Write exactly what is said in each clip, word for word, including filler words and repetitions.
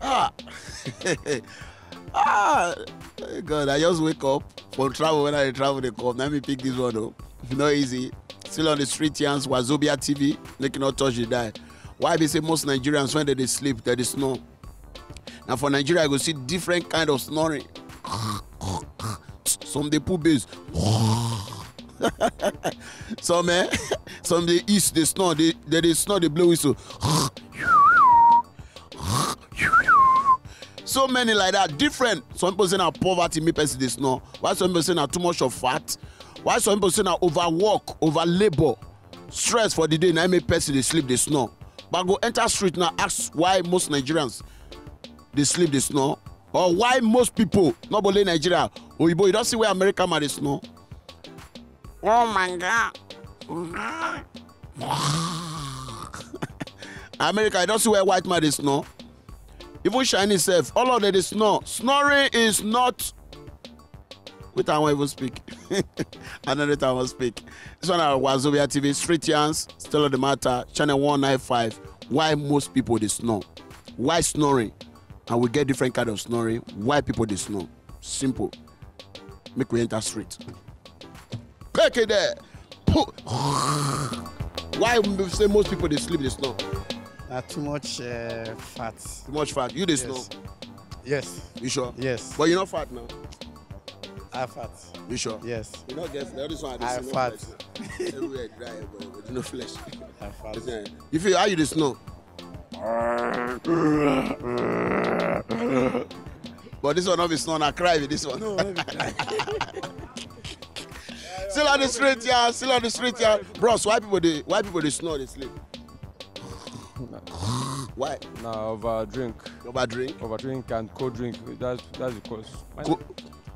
Ah, ah, God, I just wake up from travel. When I travel, they come. Let me pick this one, though. No easy. Still on the street, Yans, Wazobia T V, making all touch the die. Why they say most Nigerians, when they, they sleep, they, they snore? Now for Nigeria, you go see different kind of snoring. Some they put bass. Some, eh, some they east, they snore, they, they, they snore, they blow whistle. So many like that, different. Some people say na poverty make person dey snore. Why some people say na too much of fat? Why some people say na overwork, over labor, stress for the day na make person dey sleep, dey snore? But I go enter street now, ask why most Nigerians dey sleep, dey snore, or why most people, not only Nigeria, Oyibo, you don't see where America man dey snore. Oh my God. America, you don't see where white man dey snore. Even Chinese self, all of them dey snore. Snoring is not. Wait, I won't even speak. Another time I will speak. This one na Wazobia T V, Street Yarns, still on the matter, channel one nine five. Why most people dey snore? Why snoring? And we get different kind of snoring. Why people dey snore? Simple. Make we enter street. Quick it there. Why we say most people dey sleep, dey snore? Na too much uh, fat. Too much fat. You dey snore? Yes. You sure? Yes. But you no fat now. I fat. You sure? Yes. You no get flesh. All this one I dey I see no fat. Flesh. Everywhere dry, but you no flesh. I fat. Yeah. If you, how you dey snore? But this one no be snore, na cry be this one. No, no be cry. Still on the street, yeah. Still on the street, yeah. Bros, why people dey, why people dey snore, dey sleep? Why? Na over drink, Over drink. over drink and cold drink. That's that's the cause. Co-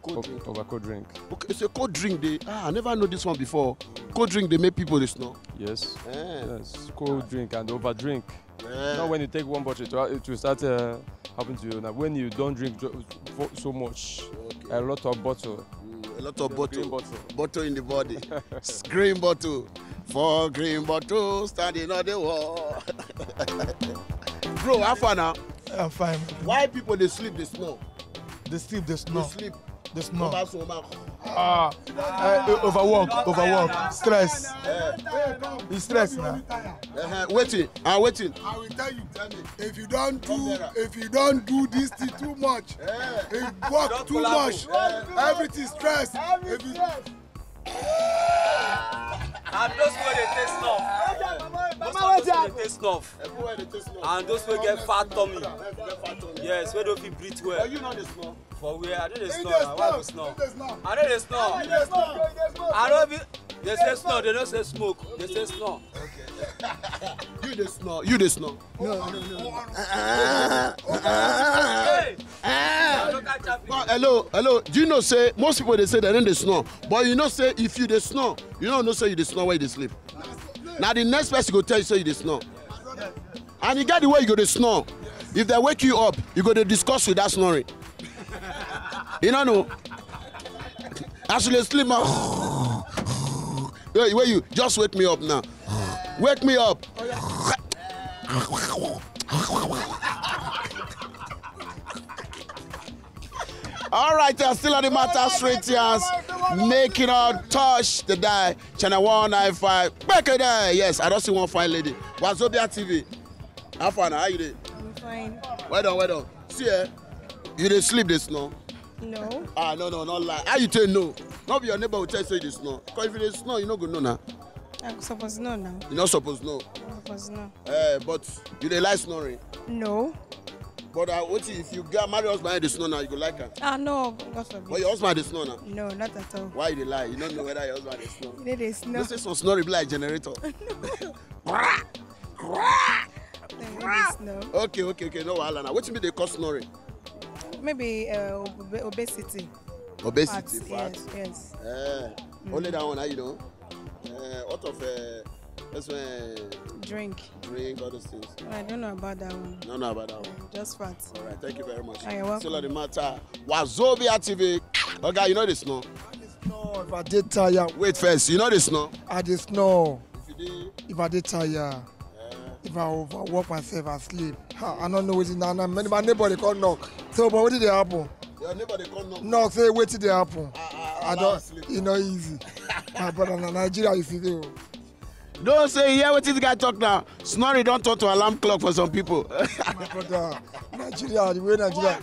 cold drink. Over cold drink. Okay, so cold drink dey. Ah, I never know this one before. Cold drink dey make people dey snore. Yes. Eh. Yes. Cold drink and over drink. Eh. Now when you take one bottle, it will, it will start uh, happen to you. Now when you don't drink jo- for so much, Okay. A lot of bottle. Mm, a lot of bottle. Green bottle. Bottle in the body. Green bottle. Four green bottle standing on the wall. Bro, how far now? I'm fine. Why people dey sleep, dey snore? They sleep, they Dey snore. Sleep. They snore. Over so much. Ah, uh, overwork, overwork, stress. It's stress now. Uh-huh. Waiting. Ah, waiting. I will tell you. Tell me. If you don't do, Come nearer. If you don't do this thing too much, Eh. if you work too much, everything stress. If you And those wey dey take snuff. Most of those wey dey take snuff. Everywhere dey take snuff. And those wey get fat tummy. Get fat tummy. Yes, wey no fit breathe But well. You know the snore. For where? I no dey if snore. they Na why I go snore, snore? if they snore, I no dey snore. if they snore, I no be. They say snore. They no say smoke. They say snore. You dey snore. You dey snore. Hey. I no catch happy. But hello, hello. Do you know say most people dey say they no dey snore, but you know say if you dey snore, you no know say you dey snore when you dey sleep. Now the next person go tell you say you dey snore, and you get the way you go dey snore. If they wake you up, you go dey discuss with that snoring. You no know. As you dey sleep now, hey, where you just wake me up now. Wake me up. All right, uh, still on the matter, Street Yarns, making all touch the die. Channel one nine five. Back there. Yes, I don't see one fine lady. Wazobia T V. How far now? How you dey? I'm fine. Well done, well done. See, eh? You dey sleep, dey snore? No, Ah, no, no, not lie. How you take no? Not be your neighbor will tell you say you dey snore. Because if you dey snore, you no go know now. I suppose no now. You not supposed know. I suppose no. Eh, but you dey like snoring. No. But uh, what if you get married husband and dey snore now, you go like am? Ah, no, God forbid. But your husband dey snore now. No, not at all. Why you dey lie? You don't know whether your husband dey snore. You know they snore. You say some snoring be like generator. No, you know they snore. Okay, okay, okay. No wahala now. Wetin be dey cause snoring? Maybe uh, ob- obesity. Obesity, Fat, fat. Yes, yes. Eh, only that one, how you know? Eh, what of uh, That's when Drink. Drink, all those things. I don't know about that one. No, no, about that one. Just fat. All right, thank you very much. You're welcome. Still on the matter. Wazobia T V. Okay, you know this, no? No, if I dey tired, Wait first, you know this, no? I dey snore. If you dey, If I dey tired, uh, if I overwork myself, I sleep. Ha, I don't know wetin na na many my neighbor dey come knock. So, but wetin dey happen? your neighbor dey come knock. Knock say wetin dey happen. Ah, ah, I ah, don, sleep. E no easy. My brother, na Nigeria you see dey o. No say you hear wetin the guy talk now. Snoring don turn to alarm clock for some people. My brother, Nigeria, the way Nigeria,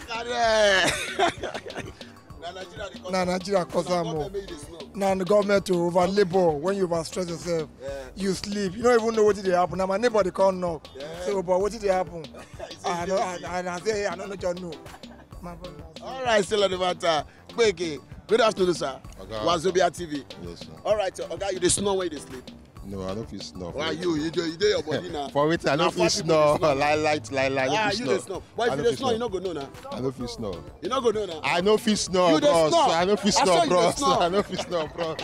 Na Nigeria dey cause na Nigeria cause am o. Government make you dey snore. Na the government to over labour when you over stress yourself. Yeah. You sleep. You no even know wetin dey happen. Na my neighbor dey come knock. Yeah. So, but wetin dey happen? It's a I no, I, busy. I, I say I no know just know. My brother. All right, still on the matter. Gbege. Good afternoon, sir. Oga. Wazobia T V. Yes, sir. All right, sir. Oga, you dey snore when you dey sleep. No, I no fit snore. Why you? You dey, you dey your body now. For wetin? I Na no fat fit people dey snore. Snore. Lie, lie, lie, lie. I no Ah, fit you snore. dey snore. But I if no you dey fit snore, you snore. No go know now. I no fit snore. You no go know now. I no fit snore, You dey bros. snore. I no fit I saw snore, you dey bros. snore. I no fit snore, bros.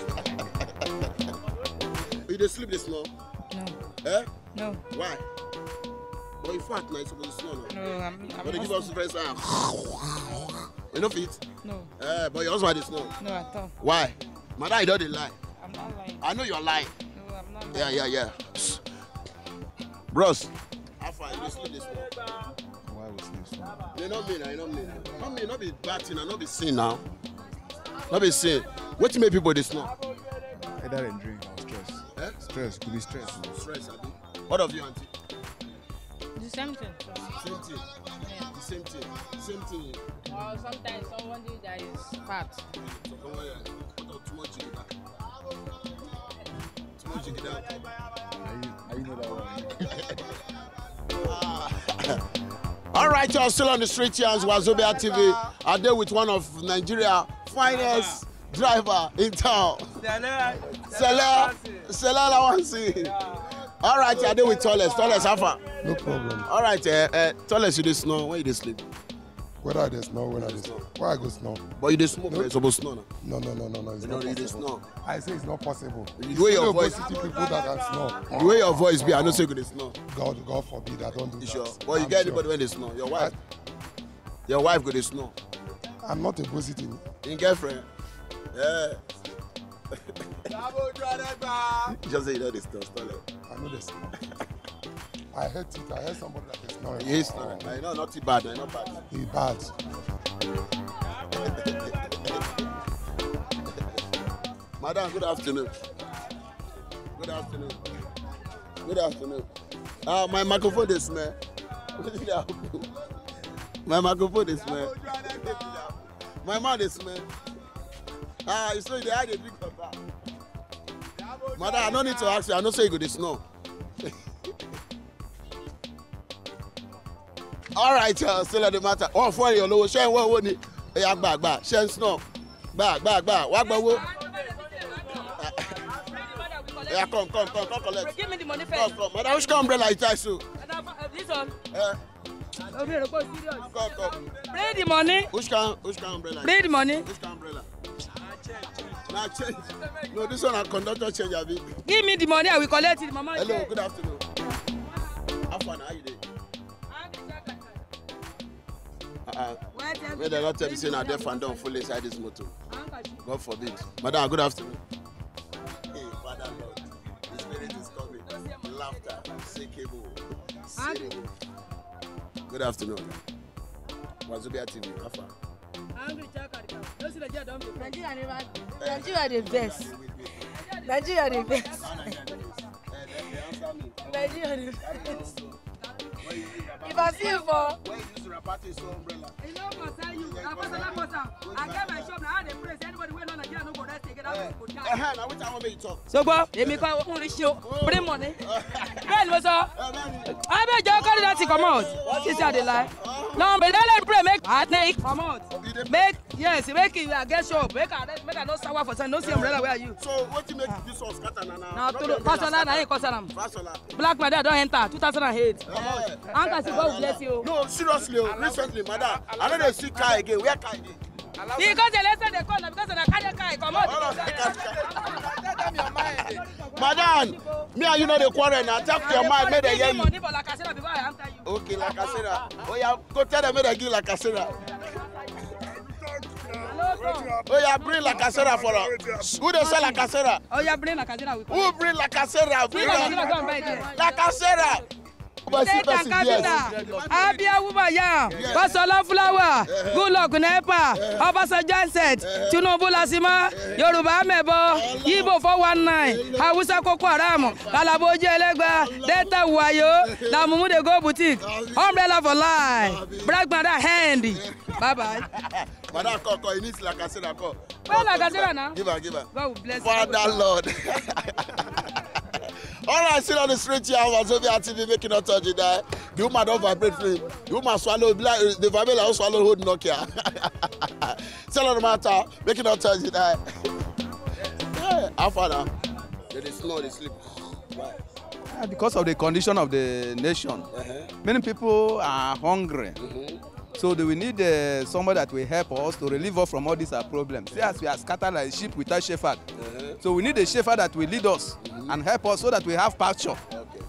You dey sleep, dey snore. No. Eh? No. Why? But you fat now, you suppose to snore now. No, I'm, I'm But they not. Give us first time. You no fit. No. Eh, but your husband dey snore. No, at all. Why? Madam, you don dey lie. I'm not lying. I know you're lying. No, I'm not Yeah, lying. yeah, yeah. Bros, how far you dey sleep, dey snore? Why we sleep snore? You no mean, I no mean. No mean, no be bad thing, I no be sin now. No be sin. Wetin make people dey snore? Either dem drink or stress. Eh? Stress, could be stress. Stress, abi? What of you, auntie? The same thing. Same thing. The same thing. Same thing. Or sometimes somebody that is fat. So come on here. What of too much jigida? Too much jigida. Are you, are you know that one? All right, y'all, still on the street here as Wazobia T V. I dey with one of Nigeria finest driver in town. Sele, Sele Lawansi. All right, I dey with Tallest. Tallest, how far? No problem. All right, uh, uh, Tallest, you dey snore when you dey sleep. Whether I dey snore, whether I dey snore. Why I go snore? But you dey smoke, you suppose snore now. No, no, no, no, no. It's You know, not you dey possible. Snore. I say it's not possible. The way your voice, People that can snore. The way your voice be, I know say you go dey snore. God, God forbid, I don't do You that. Sure. But you I'm get sure. Anybody when they snore? Your wife. Your wife go dey snore. I'm not a bossy thing. Your girlfriend. Yeah. You just say you know this stuff. Stop it. I know this. I heard it. I heard somebody that is snoring. Yes, no, I know not too bad. I know bad. He bad. Madam, good afternoon. Good afternoon. Good afternoon. Ah, my microphone dey smell. Wetin dey happen? My microphone dey smell. My mouth dey smell. Ah, you say you dey hide a big pepper. Madam, I no need to ask you. I know say you go dey snore. All right, uh, still on the matter. Wọ́n fún ẹ̀yọ́ lówó. Ṣé ń wọ́ owó ni? Ẹ̀yà gbà gbà. Ṣé ń snore? Gbà gbà gbà. Wá gbà owó. Ẹ̀yà come come come come collect. Give me the money Come first. Come. Madam, which kind umbrella you tie so? Madam, uh, this one. Eh? Obi Erokpo, serious. Come come. Bring the money. Which kind which kind umbrella? Bring the money. Which kind umbrella? Na change. No, this one na conductor change, abi? Give me the money, I will collect it, mama. Hello, good afternoon. How far na? How you dey? Uh-uh. Make dem not tell me say na deaf and dumb full inside this motor. God forbid. Madam, good afternoon. Hey, Father Lord, the spirit is coming. Laughter, unshakable. Good afternoon. Wazobia T V, how far? Angry Jack and Cow. No see Nigeria don be. Nigeria never. Nigeria dey vex. Nigeria dey vex. Nigeria dey vex. If I see you for When you use wrapper take sew umbrella. E no concern you. Na personal concern. I get my shop. Na how I dey pray say anybody wey no Nigeria no go rest again. That person go die. Eh, na wetin I wan make you talk. Sogbo, èmi kọ́ ọkùnrin rí ṣe o. Bring money. Bẹ́ẹ̀ ni mo sọ. Abeg, just carry that thing comot. What is that dey lie? No, but let them pray make I take comot. Make, yes, make it, I get shop. Make I, make I no sour for sun. No see umbrella where are you? So wetin make this one scatter na na? Na true. Personal na him concern am. Personal. Black man don enter two thousand and eight. Eh, Anka say God bless you. No, seriously o. Recently, madam, I no dey see car again. Where car dey? Because the lesson dey come na because una carry car comot. All of the car. Madam, me and you no dey quarrel na. Talk your mind, make dem hear you. Okay, Lacasera. Oh yeah, go tell them make dem give Lacasera. Oh yeah, bring Lacasera for us. Who dey sell Lacasera? Oh yeah, bring Lacasera. Who bring Lacasera? Bring Lacasera. Lacasera. State and capital. Abia Wubaya, Fasola Flower, Goodluck Nepa, Obasanjo Ansett, Tinubu Lasima, Yoruba Mebo, Igbo four one nine, Hausa Koko Haram, Kalabo Ojelegba, Delta Wayo, na Mumu dey go boutique, umbrella for life, black man that hand. Bye bye. Madam, come, come, you need Lacasera, come. Where Lacasera now? Give her, give her. God will bless you. Father Lord. All right, still on the street here, Wazobia T V, making up touch it there. The woman don't vibrate free. The woman swallow, be like, the vibrate like swallow hold Nokia. Still on the matter, making up touch it there. Yeah, how far now? They dey snore, they sleep. Why? Ah, because of the condition of the nation, many people are hungry. So they will need uh, somebody that will help us to relieve us from all these our problems. See, as we are scattered like sheep without shepherd. So we need a shepherd that will lead us and help us so that we have pasture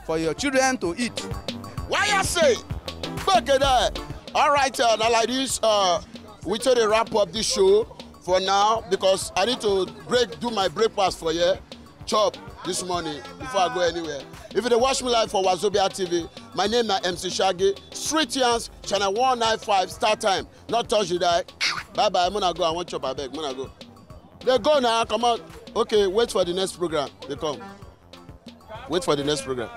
for your children to eat. Why I say? Back there. All right, uh, now like this, uh, we try to wrap up this show for now because I need to break, do my breakfast for you. Chop this morning before I go anywhere. If you dey watch me live for Wazobia T V, my name na M C Shaggy, Street Yarns, channel one nine five, start time. Not touch you die. Bye bye, Mona go, I want chop abeg, Mona go. They go now, come on. Okay, wait for the next program. They come. Wait for the next program.